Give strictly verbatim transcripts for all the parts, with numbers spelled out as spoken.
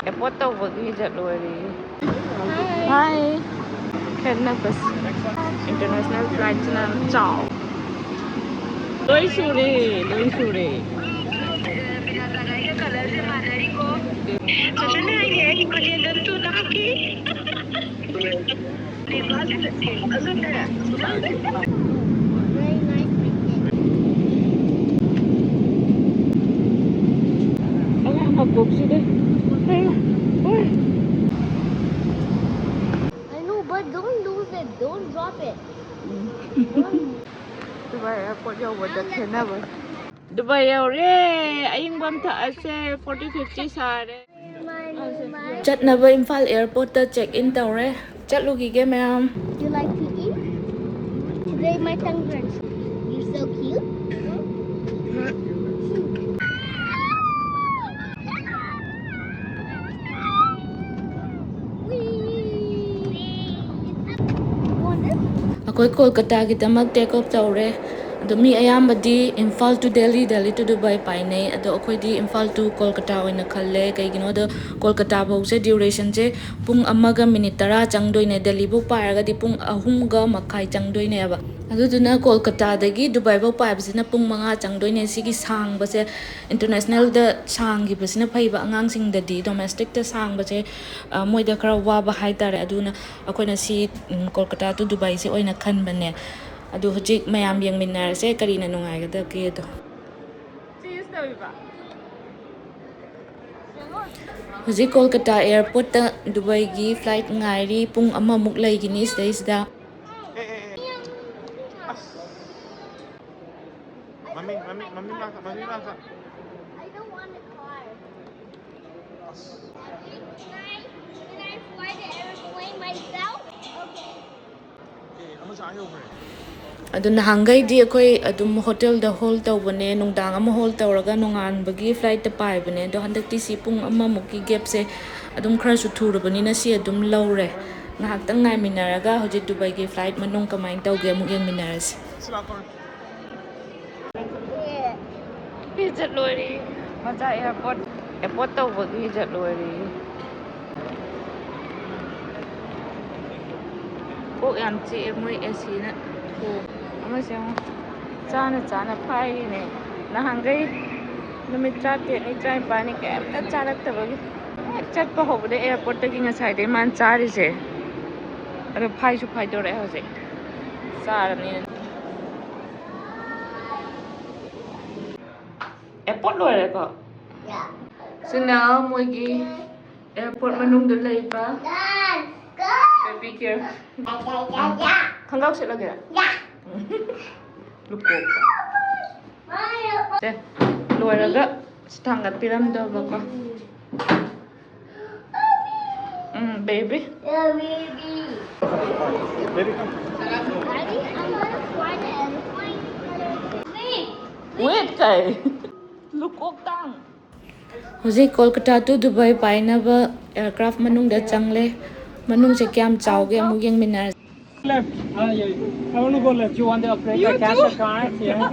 Airport ꯇꯧꯕꯒꯤ Z ꯂꯣꯏꯔꯦ꯫ ꯍꯥꯏ꯫ ꯈꯦꯠꯅꯕꯁꯦ꯫ ꯏꯟꯇꯔꯅꯦꯁꯅꯦꯜ ꯐ꯭ꯂꯥꯏꯠꯁꯤꯅ ꯆꯥꯎ꯫ ꯂꯣꯏ ꯁꯨꯔꯦ, ꯂꯣꯏ ꯁꯨꯔꯦ꯫ ꯐꯖꯅ ꯍꯥꯏꯅꯦ ꯑꯩꯒꯤ ꯈꯨꯂꯦꯟꯗꯣ ꯇꯨ ꯂꯥꯛꯀꯦ꯫ ꯑꯉꯥꯡ ꯃꯀꯣꯛꯁꯤꯗ꯫ ꯑꯩ, ꯑꯣꯏ꯫ I know, but don't lose it. Don't drop it. Dubai airport ꯌꯧꯕꯗ ꯈꯦꯠꯅꯕ꯫ ꯗꯨꯕꯥꯏ ꯌꯧꯔꯦ꯫ ꯑꯌꯤꯡꯕ ꯑꯃ ꯊꯛꯑꯁꯦ꯫ ꯐꯣꯔꯇꯤ ꯐꯤꯐꯇꯤ ꯁꯥꯔꯦ꯫ ꯆꯠꯅꯕ ꯏꯝꯐꯥꯜ ꯑꯦꯌꯥꯔꯄꯣꯔꯠꯇ ꯆꯦꯛ ꯏꯟ ꯇꯧꯔꯦ꯫ ꯆꯠꯂꯨꯈꯤꯒꯦ ꯃꯌꯥꯝ꯫ You like to eat? Today my tongue hurts. You're so cute. ꯑꯩꯈꯣꯏ ꯀꯣꯜꯀꯇꯥꯒꯤꯗꯃꯛ ꯇꯦꯛ ꯑꯣꯐ ꯇꯧꯔꯦ꯫ ꯑꯗꯣ ꯃꯤ ꯑꯌꯥꯝꯕꯗꯤ Imphal to Delhi, Delhi to Dubai ꯄꯥꯏꯅꯩ꯫ ꯑꯗꯣ ꯑꯩꯈꯣꯏꯗꯤ ꯏꯝꯐꯥꯜ to ꯀꯣꯜꯀꯇꯥ ꯑꯣꯏꯅ ꯈꯜꯂꯦ꯫ ꯀꯩꯒꯤꯅꯣꯗ ꯀꯣꯜꯀꯇꯥ ꯐꯥꯎꯁꯦ ꯗ꯭ꯌꯨꯔꯦꯁꯟꯁꯦ ꯄꯨꯡ ꯑꯃꯒ ꯃꯤꯅꯤꯠ ꯇꯔꯥ ꯆꯪꯗꯣꯏꯅꯦ꯫ ꯗꯦꯜꯂꯤꯐꯥꯎ ꯄꯥꯏꯔꯒꯗꯤ ꯄꯨꯡ ꯑꯍꯨꯝꯒ ꯃꯈꯥꯏ ꯆꯪꯗꯣꯏꯅꯦꯕ꯫ ꯑꯗꯨꯗꯨꯅ ꯀꯣꯜꯀꯇꯥꯗꯒꯤ ꯗꯨꯕꯥꯏꯐꯥꯎ ꯄꯥꯏꯕꯁꯤꯅ ꯄꯨꯡ ꯃꯉꯥ ꯆꯪꯗꯣꯏꯅꯦ꯫ ꯁꯤꯒꯤ ꯁꯥꯡꯕꯁꯦ, ꯏꯟꯇꯔꯅꯦꯁꯅꯦꯜꯗ ꯁꯥꯡꯈꯤꯕꯁꯤꯅ ꯐꯩꯕ, ꯑꯉꯥꯡꯁꯤꯡꯗꯗꯤ꯫ ꯗꯣꯃꯦꯁꯇꯤꯛꯇ ꯁꯥꯡꯕꯁꯦ, ꯑ, ꯃꯣꯏꯗ ꯈꯔ ꯋꯥꯕ ꯍꯥꯏꯇꯥꯔꯦ꯫ ꯑꯗꯨꯅ ꯑꯩꯈꯣꯏꯅ ꯁꯤ, ꯎꯝ, ꯀꯣꯜꯀꯇꯥ to ꯗꯨꯕꯥꯏꯁꯦ ꯑꯣꯏꯅ ꯈꯟꯕꯅꯦ꯫ ꯑꯗꯨ ꯍꯧꯖꯤꯛ ꯃꯌꯥꯝ ꯌꯦꯡꯃꯤꯟꯅꯔꯁꯦ ꯀꯔꯤꯅ ꯅꯨꯡꯉꯥꯏꯒꯗꯒꯦꯗꯣ꯫ ꯍꯧꯖꯤꯛ ꯀꯣꯜꯀꯇꯥ ꯑꯦꯌꯥꯔꯄꯣꯔꯠꯇ ꯗꯨꯕꯥꯏꯒꯤ ꯐ꯭ꯂꯥꯏꯠ ꯉꯥꯏꯔꯤ꯫ ꯄꯨꯡ ꯑꯃꯃꯨꯛ ꯂꯩꯒꯅꯤ ꯁꯤꯗꯩꯁꯤꯗ꯫ ꯑꯦ, ꯑꯦ, ꯑꯦ꯫ ꯑꯁ꯫ ꯃꯃꯤꯡ, ꯃꯃꯤꯡ, ꯃꯃꯤꯡ ꯂꯥꯛꯀ-, ꯃꯃꯤꯡ ꯂꯥꯛꯀ-꯫ I don't want a car. ꯑꯁ꯫ Can I, can I fly the airplane myself? Okay. ꯑꯦ, ꯑꯃꯁꯨ ꯑꯥ ꯌꯧꯈ꯭ꯔꯦ꯫ ꯑꯗꯨ ꯅꯍꯥꯟꯈꯩꯗꯤ ꯑꯩꯈꯣꯏ ꯑꯗꯨꯝ ꯍꯣꯇꯦꯜꯗ ꯍꯣꯜ ꯇꯧꯕꯅꯦ, ꯅꯨꯡꯗꯥꯡ ꯑꯃ ꯍꯣꯜ ꯇꯧꯔꯒ ꯅꯣꯡꯉꯥꯟꯕꯒꯤ ꯐ꯭ꯂꯥꯏꯠꯇ ꯄꯥꯏꯕꯅꯦ꯫ ꯑꯗꯣ ꯍꯟꯗꯛꯇꯤ ꯁꯤ ꯄꯨꯡ ꯑꯃꯃꯨꯛꯀꯤ ꯒꯦꯞꯁꯦ ꯑꯗꯨꯝ ꯈꯔꯁꯨ ꯊꯨꯔꯕꯅꯤꯅ ꯁꯤ ꯑꯗꯨꯝ ꯂꯧꯔꯦ꯫ ꯉꯥꯏꯍꯥꯛꯇꯪ ꯉꯥꯏꯃꯤꯟꯅꯔꯒ ꯍꯧꯖꯤꯛ ꯗꯨꯕꯥꯏꯒꯤ ꯐ꯭ꯂꯥꯏꯠ ꯃꯅꯨꯡ ꯀꯃꯥꯏꯅ ꯇꯧꯒꯦ ꯑꯃꯨꯛ ꯌꯦꯡꯃꯤꯟꯅꯔꯁꯤ꯫ ꯁꯤ ꯂꯥꯛꯇꯧꯔꯦ꯫ ꯆꯠꯂꯣꯏꯔꯦ ꯃꯆꯥ ꯑꯦꯌꯥꯔꯄꯣꯔꯠ꯫ ꯑꯦꯄꯣꯔꯠ ꯇꯧꯕꯒꯤ ꯖꯠ ꯂꯣꯏꯔꯦ꯫ ꯀꯣꯛ ꯌꯥꯝ ꯆꯤꯛꯑꯦ ꯃꯣꯏ ꯑꯦꯁꯤꯅ꯫ ꯑꯣ, ꯑꯃꯁꯦ ꯌꯦꯡꯉꯣ꯫ ꯆꯥꯅ ꯆꯥꯅ ꯐꯥꯏꯔꯤꯅꯦ꯫ ꯅꯍꯥꯟꯈꯩ ꯅꯨꯃꯤꯠ ꯇꯔꯥꯇꯔꯦꯠꯅꯤ, ꯇꯔꯥꯅꯤꯄꯥꯜꯅꯤ ꯀꯩꯝꯇ ꯆꯥꯔꯛꯇꯕꯒꯤ꯫ ꯍꯦꯛ ꯆꯠꯄ ꯍꯧꯕꯗ ꯑꯦꯌꯥꯔꯄꯣꯔꯠꯇꯒꯤ ꯉꯁꯥꯏꯗꯩ ꯃꯥꯅ ꯆꯥꯔꯤꯁꯦ꯫ ꯑꯗꯣ ꯐꯥꯏꯁꯨ ꯐꯥꯏꯗꯣꯔꯛꯑꯦ ꯍꯧꯖꯤꯛ꯫ ꯆꯥꯔꯅꯤ꯫ ꯑꯦꯌꯥꯔꯄꯣꯔꯠ ꯂꯣꯏꯔꯦꯀꯣ? ꯁꯤꯅ ꯃꯣꯏꯒꯤ ꯑꯦꯌꯥꯔꯄꯣꯔꯠ ꯃꯅꯨꯡꯗ ꯂꯩꯕ baby care꯫ ꯈꯣꯡꯒ꯭ꯔꯥꯎ ꯁꯦꯠꯂꯒꯦ? ꯂꯨꯀꯣꯛ꯫ ꯁꯦ, ꯂꯣꯏꯔꯒ ꯁꯤ ꯊꯥꯡꯒꯠꯄꯤꯔꯝꯗꯧꯕꯀꯣ꯫ ꯎꯝ, baby꯫ Wait ꯀꯥꯏ꯫ ꯂꯨꯀꯣꯛ ꯇꯥꯡ꯫ ꯍꯧꯖꯤꯛ ꯀꯣꯜꯀꯇꯥ to ꯗꯨꯕꯥꯏ ꯄꯥꯏꯅꯕ aircraft ꯃꯅꯨꯡꯗ ꯆꯪꯂꯦ꯫ ꯃꯅꯨꯡꯁꯦ ꯀꯌꯥꯝ ꯆꯥꯎꯒꯦ ꯑꯃꯨꯛ ꯌꯦꯡꯃꯤꯟꯅꯔꯁꯤ꯫ Left. Ah, yeah, yeah. I want to go left. You want to operate the cash or card? Yeah.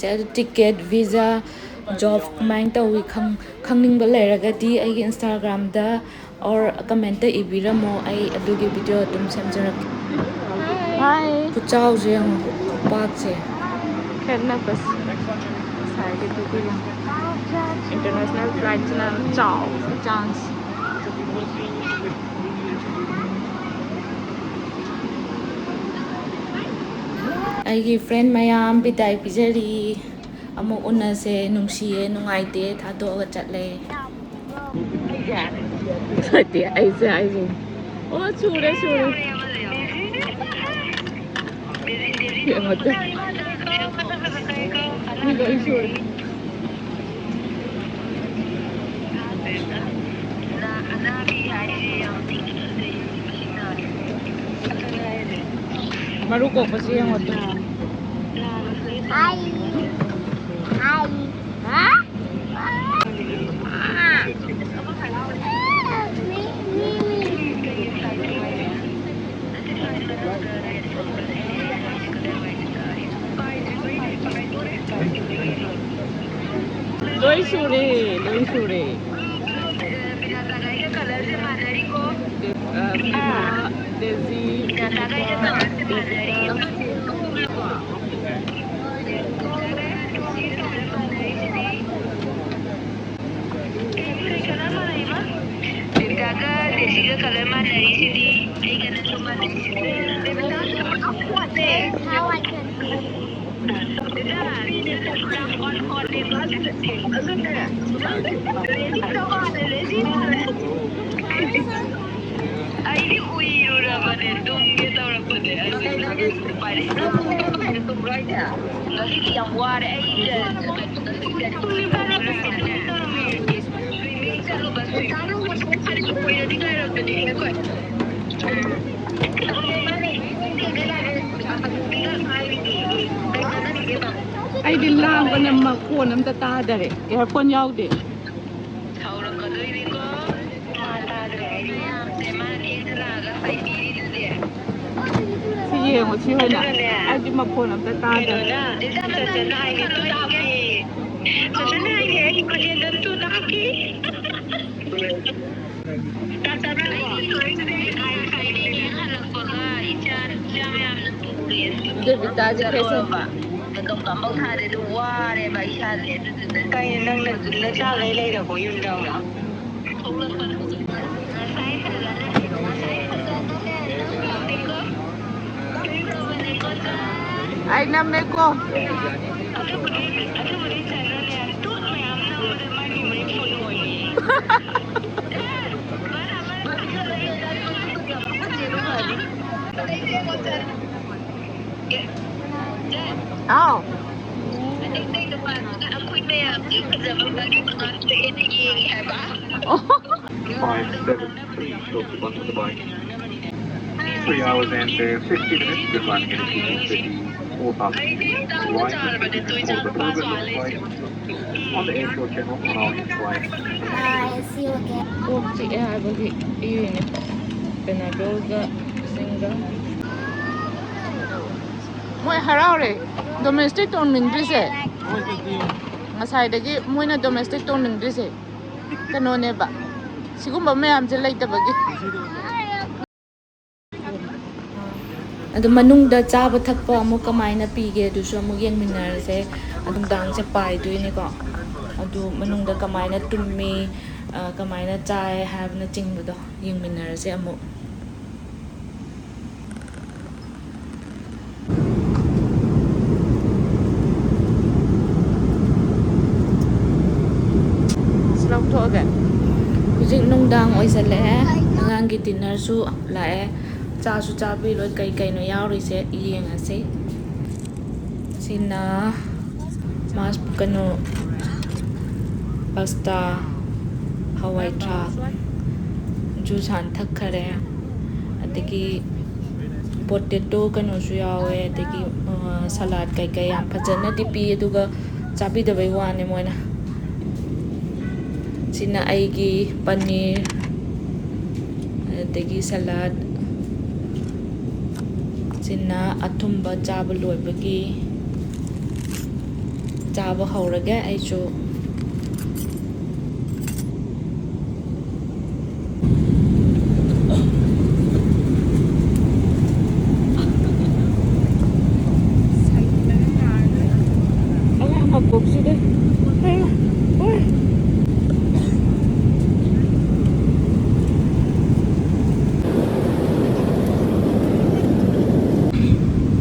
ꯁꯦ, ꯑꯗꯨ ꯇꯤꯀꯦꯠ, ꯚꯤꯖꯥ, ꯖꯣꯕ ꯀꯃꯥꯏꯅ ꯇꯧꯏ ꯈꯪ-, ꯈꯪꯅꯤꯡꯕ ꯂꯩꯔꯒꯗꯤ ꯑꯩꯒꯤ Instagram ꯗ or comment ꯇ ꯏꯕꯤꯔꯝꯃꯣ, ꯑꯩ ꯑꯗꯨꯒꯤ video ꯑꯗꯨꯝ ꯁꯦꯝꯖꯔꯛꯀꯦ꯫ Hi. ꯈꯨꯆꯥꯎꯁꯦ ꯌꯦꯡꯉꯣ, ꯈꯨꯄꯥꯛꯁꯦ꯫ ꯈꯦꯠꯅꯕꯁꯦ ꯉꯁꯥꯏꯒꯤꯗꯨꯒ ꯌꯦꯡꯉꯣ꯫ International flight ꯁꯤꯅ ꯆꯥꯎꯕ chance꯫ ꯑꯩꯒꯤ friend ꯃꯌꯥꯝ ꯕꯤꯗꯥꯏ ꯄꯤꯖꯔꯤ꯫ ꯑꯃꯨꯛ ꯎꯅꯁꯦ, ꯅꯨꯡꯁꯤꯌꯦ, ꯅꯨꯡꯉꯥꯏꯇꯦ, ꯊꯥꯗꯣꯛꯑꯒ ꯆꯠꯂꯦ꯫ ꯅꯠꯇꯦ, ꯑꯩꯁꯦ ꯍꯥꯏꯁꯤꯅꯤ꯫ ꯑꯣ, ꯁꯨꯔꯦ, ꯁꯨꯔꯦ꯫ ꯌꯦꯡꯉꯣ ꯇꯨ꯫ ꯃꯤ ꯂꯣꯏ ꯁꯨꯔꯦ꯫ ꯃꯔꯨ ꯀꯣꯛꯄꯁꯤ ꯌꯦꯡꯉꯣ ꯇꯨ꯫ ꯂꯣꯏ ꯁꯨꯔꯦ, ꯂꯣꯏ ꯁꯨꯔꯦ꯫ ꯕꯤꯅꯥꯇꯥꯒ ꯑꯩꯒ ꯀꯂꯔꯁꯦ ꯃꯥꯟꯅꯔꯤꯀꯣ꯫ ꯑ, ꯕꯤꯅꯥ, ꯗꯦꯖꯤ, ꯕꯤꯅꯥꯇꯥꯒ ꯑꯩꯒ ꯀꯂꯔꯁꯦ ꯃꯥꯟꯅꯔꯤ꯫ ꯕꯤꯅꯥꯇꯥꯒ ꯗꯦꯖꯤꯒ ꯀꯂꯔ ꯃꯥꯟꯅꯔꯤꯁꯤꯗꯤ꯫ ꯑꯩꯒ ꯅꯪꯒ ꯃꯥꯟꯅꯔꯤꯁꯤꯗꯤ꯫ ꯕꯦꯕꯤꯇꯥ, ꯁꯤ ꯌꯥꯝ ꯋꯥꯠꯂꯦ꯫ ꯑꯩꯗꯤ ꯎꯏꯔꯨꯔꯕꯅꯦ, ꯇꯨꯝꯒꯦ ꯇꯧꯔꯛꯄꯅꯦ꯫ ꯑꯗꯨ ꯉꯁꯤꯗꯤ ꯌꯥꯝ ꯋꯥꯔꯦ ꯑꯩ꯫ ꯁ꯭ꯋꯤꯃꯤꯡ ꯆꯠꯂꯨꯕ, ꯁ꯭ꯋꯤꯃꯤꯡ ꯆꯠꯂꯨꯕ꯫ ꯎꯏꯔꯗꯤ ꯉꯥꯏꯔꯝꯕꯅꯦ ꯑꯩꯈꯣꯏ꯫ ꯑꯩꯗꯤ ꯂꯥꯡꯕꯅ ꯃꯈꯣꯟ ꯑꯝꯇ ꯇꯥꯗꯔꯦ꯫ ꯏꯌꯥꯔꯐꯣꯟ ꯌꯥꯎꯗꯦ꯫ ꯁꯥꯎꯔꯛꯀꯗꯣꯏꯅꯤꯀꯣ꯫ ꯃꯥ ꯇꯥꯗ꯭ꯔꯦ ꯍꯥꯏꯗꯤ꯫ ꯃꯌꯥꯝꯁꯦ ꯃꯥꯅ ꯊꯦꯡꯅ ꯂꯥꯛꯑꯒ ꯍꯥꯏꯕꯤꯔꯤꯗꯨꯗꯤ꯫ ꯁꯤ ꯌꯦꯡꯉꯣ, ꯁꯤ ꯑꯣꯏꯅ꯫ ꯑꯗꯨꯅꯅꯦ꯫ ꯑꯩꯗꯤ ꯃꯈꯣꯟ ꯑꯝꯇ ꯇꯥꯗ꯭ꯔꯦ꯫ ꯀꯩꯅꯣꯅ, ꯆꯟꯆꯟꯅ ꯍꯥꯏꯅꯦ, "ꯇꯨ ꯂꯥꯛꯀꯦ"꯫ ꯆꯟꯆꯟꯅ ꯍꯥꯏꯅꯦ, "ꯑꯩꯒꯤ ꯈꯣꯟꯖꯦꯜꯗ ꯇꯨ ꯂꯥꯛꯀꯦ"꯫ ꯗꯦꯕꯤꯇꯥꯁꯦ ꯐꯦꯁꯟ꯫ ꯃꯦꯀꯞꯀ ꯑꯝꯐꯥꯎ ꯊꯥꯗꯦ, ꯑꯗꯨ ꯋꯥꯔꯦꯕ ꯏꯁꯥꯁꯦ꯫ ꯑꯗꯨꯗꯨꯅ ꯀꯩꯅꯣ, ꯅꯪꯅ ꯅꯆꯥꯈꯩ ꯂꯩꯔꯕꯣ ꯌꯨꯝꯗ ꯑꯃꯨꯛ? ꯊꯣꯛꯂꯛꯄꯗ ꯉꯁꯥꯏ ꯐꯖꯅ, ꯉꯁꯥꯏ ꯐꯖꯅꯅꯦ ꯅꯪ ꯂꯥꯛꯇꯦꯀꯣ꯫ ꯑꯩ ꯅꯝꯃꯦꯀꯣ꯫ ꯑꯗꯨꯕꯨꯗꯤ, ꯑꯗꯨꯕꯨꯗꯤ ꯆꯟꯅꯅꯦ, ꯇꯨꯠ ꯃꯌꯥꯝ ꯅꯝꯕꯗ ꯃꯥꯏ memory full ꯑꯣꯏꯌꯦ꯫ ꯍꯥꯎ꯫ ꯑꯩꯈꯣꯏ ꯃꯌꯥꯝꯁꯦ ꯐꯖꯕ ꯃꯔꯤ ꯃꯉꯥ ꯊꯣꯛꯑꯦꯅ ꯌꯦꯡꯉꯦ ꯍꯥꯏꯕ꯫ Five seven three, show to one to the bike. Three hours and uh, fifty minutes, we're planning at eighteen thirty, four thousand feet. Right, for the pilgrim flight on the Air Short Channel on our flight. Bye, see you again. ꯀꯣꯛ ꯆꯤꯛꯑꯦ ꯍꯥꯏꯕꯒꯤ ꯏꯅꯦ꯫ ꯄꯦꯅꯥꯗꯣꯜꯒ ꯏꯁꯤꯡꯒ꯫ ꯃꯣꯏ ꯍꯔꯥꯎꯔꯦ꯫ Domestic ꯇꯣꯡꯅꯤꯡꯗ꯭ꯔꯤꯁꯦ꯫ ꯉꯁꯥꯏꯗꯒꯤ ꯃꯣꯏꯅ domestic ꯇꯣꯡꯅꯤꯡꯗ꯭ꯔꯤꯁꯦ ꯀꯩꯅꯣꯅꯦꯕ, ꯁꯤꯒꯨꯝꯕ ꯃꯌꯥꯝꯁꯦ ꯂꯩꯇꯕꯒꯤ꯫ ꯑꯗꯨ ꯃꯅꯨꯡꯗ ꯆꯥꯕ ꯊꯛꯄ ꯑꯃꯨꯛ ꯀꯃꯥꯏꯅ ꯄꯤꯒꯦ, ꯑꯗꯨꯁꯨ ꯑꯃꯨꯛ ꯌꯦꯡꯃꯤꯟꯅꯔꯁꯦ꯫ ꯅꯨꯡꯗꯥꯡꯁꯦ ꯄꯥꯏꯗꯣꯏꯅꯤꯀꯣ, ꯑꯗꯨ ꯃꯅꯨꯡꯗ ꯀꯃꯥꯏꯅ ꯇꯨꯝꯃꯤ, ꯑ, ꯀꯃꯥꯏꯅ ꯆꯥꯏ ꯍꯥꯏꯕꯅꯆꯤꯡꯕꯗꯣ ꯌꯦꯡꯃꯤꯟꯅꯔꯁꯦ ꯑꯃꯨꯛ꯫ ꯁꯤ ꯂꯧꯊꯣꯛꯑꯒꯦ꯫ ꯍꯧꯖꯤꯛ ꯅꯨꯡꯗꯥꯡ ꯑꯣꯏꯁꯜꯂꯛꯑꯦ, ꯑꯉꯥꯡꯒꯤ ꯗꯤꯟꯅꯔꯁꯨ ꯂꯥꯛꯑꯦ꯫ ꯆꯥꯁꯨ ꯆꯥꯕꯤ ꯂꯣꯏ꯫ ꯀꯩ ꯀꯩꯅꯣ ꯌꯥꯎꯔꯤꯁꯦ ꯌꯦꯡꯉꯁꯤ꯫ ꯁꯤꯅ ꯃꯥꯁ ꯀꯩꯅꯣ, ꯄꯥꯁꯇꯥ, ꯍꯋꯥꯏ ꯊ꯭ꯔꯥꯛ, ꯖꯨꯁ ꯍꯥꯟꯅ ꯊꯛꯈꯔꯦ꯫ ꯑꯗꯒꯤ ꯄꯣꯇꯦꯇꯣ ꯀꯩꯅꯣꯁꯨ ꯌꯥꯎꯋꯦ, ꯑꯗꯒꯤ, ꯑ, ꯁꯂꯥꯗ ꯀꯩꯀꯩ ꯌꯥꯝ ꯐꯖꯅꯗꯤ ꯄꯤ, ꯑꯗꯨꯒ ꯆꯥꯕꯤꯗꯕꯩ ꯋꯥꯅꯦ ꯃꯣꯏꯅ꯫ ꯁꯤꯅ ꯑꯩꯒꯤ ꯄꯅꯤꯔ, ꯑꯗꯒꯤ ꯁꯂꯥꯗ꯫ ꯁꯤꯅ ꯑꯊꯨꯝꯕ ꯆꯥꯕ ꯂꯣꯏꯕꯒꯤ ꯆꯥꯕ ꯍꯧꯔꯒꯦ ꯑꯩꯁꯨ꯫ ꯑꯉꯥꯡ ꯃꯀꯣꯛꯁꯤꯗ꯫ ꯑꯌꯥ, ꯑꯣꯏ꯫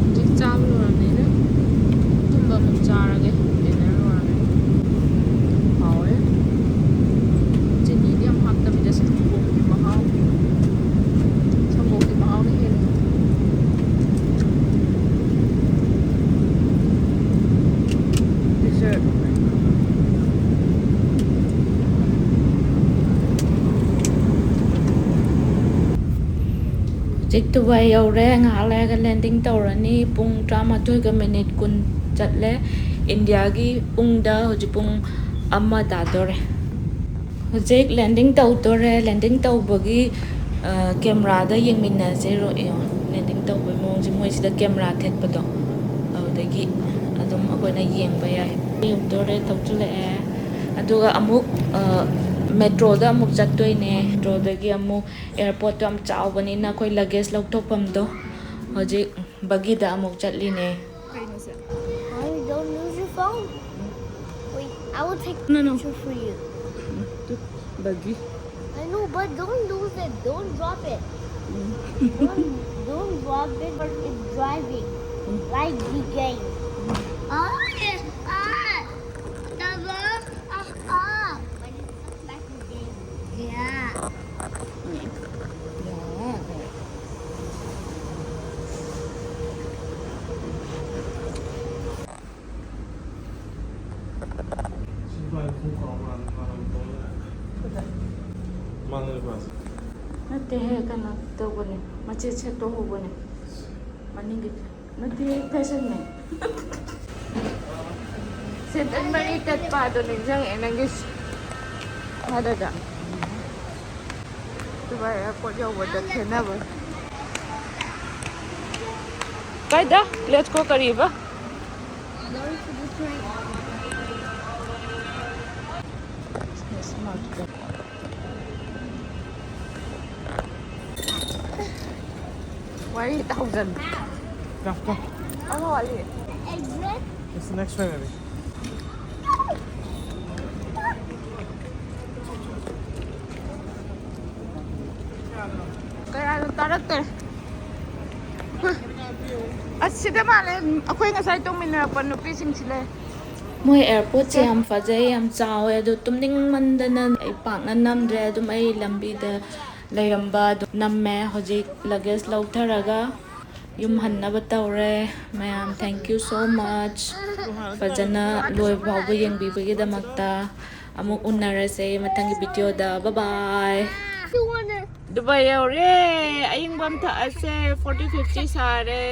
ꯍꯧꯖꯤꯛ ꯆꯥꯕ ꯂꯣꯏꯔꯕꯅꯤꯅ ꯑꯊꯨꯝꯕ ꯑꯃꯨꯛ ꯆꯥꯔꯒꯦ꯫ ꯗꯤꯟꯅꯔ ꯂꯣꯏꯔꯕꯅꯤꯅ꯫ ꯍꯥꯎꯋꯦ꯫ ꯆꯤꯅꯤꯗꯤ ꯌꯥꯝ ꯍꯥꯞꯇꯕꯤꯗ ꯁꯪꯒꯣꯝꯒꯤ ꯃꯍꯥꯎ, ꯁꯪꯒꯣꯝꯒꯤ ꯃꯍꯥꯎꯅ ꯍꯦꯜꯂꯦ꯫ ꯗꯤꯖꯔꯠ꯫ ꯍꯧꯖꯤꯛ ꯗꯨꯕꯥꯏ ꯌꯧꯔꯦ꯫ ꯉꯥꯏꯍꯥꯛ ꯂꯩꯔꯒ ꯂꯦꯟꯗꯤꯡ ꯇꯧꯔꯅꯤ꯫ ꯄꯨꯡ ꯇꯔꯥꯃꯥꯊꯣꯏꯒ ꯃꯤꯅꯤꯠ ꯀꯨꯟ ꯆꯠꯂꯦ꯫ ꯏꯟꯗꯤꯌꯥꯒꯤ ꯄꯨꯡꯗ ꯍꯧꯖꯤꯛ ꯄꯨꯡ ꯑꯃ ꯇꯥꯗꯣꯔꯦ꯫ ꯍꯧꯖꯤꯛ ꯂꯦꯟꯗꯤꯡ ꯇꯧꯗꯣꯔꯦ꯫ ꯂꯦꯟꯗꯤꯡ ꯇꯧꯕꯒꯤ, ꯑ, ꯀꯦꯃꯦꯔꯥꯗ ꯌꯦꯡꯃꯤꯟꯅꯁꯦ꯫ ꯔꯣ-, ꯌꯦꯡꯉꯣ, ꯂꯦꯟꯗꯤꯡ ꯇꯧꯕꯒꯤ ꯃꯑꯣꯡꯁꯦ, ꯃꯣꯏꯁꯤꯗ ꯀꯦꯃꯦꯔꯥ ꯊꯦꯠꯄꯗꯣ, ꯑꯗꯨꯗꯒꯤ ꯑꯗꯨꯝ ꯑꯩꯈꯣꯏꯅ ꯌꯦꯡꯕ ꯌꯥꯏ꯫ ꯌꯧꯗꯣꯔꯦ, ꯊꯧꯖꯤꯜꯂꯛꯑꯦ꯫ ꯑꯗꯨꯒ ꯑꯃꯨꯛ ꯃꯦꯇ꯭ꯔꯣꯗ ꯑꯃꯨꯛ ꯆꯠꯇꯣꯏꯅꯦ꯫ ꯃꯦꯇ꯭ꯔꯣꯗꯒꯤ ꯑꯃꯨꯛ, ꯑꯦꯌꯥꯔꯄꯣꯔꯠꯇꯣ ꯌꯥꯝ ꯆꯥꯎꯕꯅꯤꯅ ꯑꯩꯈꯣꯏ ꯂꯒꯦꯖ ꯂꯧꯊꯣꯛꯐꯝꯗꯣ ꯍꯧꯖꯤꯛ ꯕꯒꯤꯗ ꯑꯃꯨꯛ ꯆꯠꯂꯤꯅꯦ꯫ ꯀꯩꯅꯣꯁꯦ? Mommy, don't lose your phone. Wait, I will take No, no. picture for you. Buggy. I know, but don't lose it. Don't drop it. Don't, don't drop it, but it's driving. Like the game. Ah, ah, the ball, ah, ah. But it's just like the game. Yeah. ꯅꯠꯇꯦꯍꯦ, ꯀꯩꯅꯣ ꯇꯧꯕꯅꯦ, ꯃꯆꯦꯠ ꯁꯦꯠꯇꯣꯛꯍꯧꯕꯅꯦ ꯃꯅꯤꯡꯒꯤ꯫ ꯅꯠꯇꯦ, ꯐꯦꯁꯟꯅꯦ꯫ ꯁꯦꯇꯟ ꯃꯔꯤ ꯇꯠꯄ ꯑꯗꯣ ꯅꯤꯡꯁꯤꯡꯉꯛꯑꯦ ꯅꯪꯒꯤ ꯍꯥꯏꯔꯒ꯫ ꯗꯨꯕꯥꯏ ꯑꯦꯌꯥꯔꯄꯣꯔꯠ ꯌꯧꯕꯗ ꯈꯦꯠꯅꯕ꯫ ꯀꯥꯏꯗ? Let's go ꯀꯔꯤꯕ? ꯋꯥꯔꯤ ꯍꯦꯛꯇ ꯍꯧꯖꯤꯜꯂꯨ꯫ Come, come. ꯑꯃ ꯋꯥꯠꯂꯤ꯫ Exit. It's the next one, baby. ꯀꯌꯥꯅꯣ ꯇꯥꯔꯛꯇꯔꯦ꯫ ꯑꯁ, ꯁꯤꯗ ꯃꯥꯜꯂꯦ ꯑꯩꯈꯣꯏ ꯉꯁꯥꯏ ꯇꯣꯡꯃꯤꯟꯅꯔꯛꯄ ꯅꯨꯄꯤꯁꯤꯡꯁꯤ ꯂꯩ꯫ ꯃꯣꯏ ꯑꯦꯌꯥꯔꯄꯣꯔꯠꯁꯦ ꯌꯥꯝ ꯐꯖꯩ, ꯌꯥꯝ ꯆꯥꯎꯋꯦ꯫ ꯑꯗꯣ ꯇꯨꯝꯅꯤꯡꯃꯟꯗꯅ ꯑꯩ ꯄꯥꯛꯅ ꯅꯝꯗ꯭ꯔꯦ꯫ ꯑꯗꯨꯝ ꯑꯩ ꯂꯝꯕꯤꯗ ꯂꯩꯔꯝꯕ ꯑꯗꯨꯝ ꯅꯝꯃꯦ꯫ ꯍꯧꯖꯤꯛ ꯂꯒꯦꯖ ꯂꯧꯊꯔꯒ ꯌꯨꯝ ꯍꯟꯅꯕ ꯇꯧꯔꯦ꯫ ꯃꯌꯥꯝ, thank you so much꯫ ꯐꯖꯅ ꯂꯣꯏꯕ ꯐꯥꯎꯕ ꯌꯦꯡꯕꯤꯕꯒꯤꯗꯃꯛꯇ꯫ ꯑꯃꯨꯛ ꯎꯅꯔꯁꯦ ꯃꯊꯪꯒꯤ ꯚꯤꯗꯤꯑꯣꯗ꯫ Bye bye꯫ You wanna Dubai ꯌꯧꯔꯦ꯫ ꯑꯌꯤꯡꯕ ꯑꯃ ꯊꯛꯑꯁꯦ꯫ Forty fifty ꯁꯥꯔꯦ꯫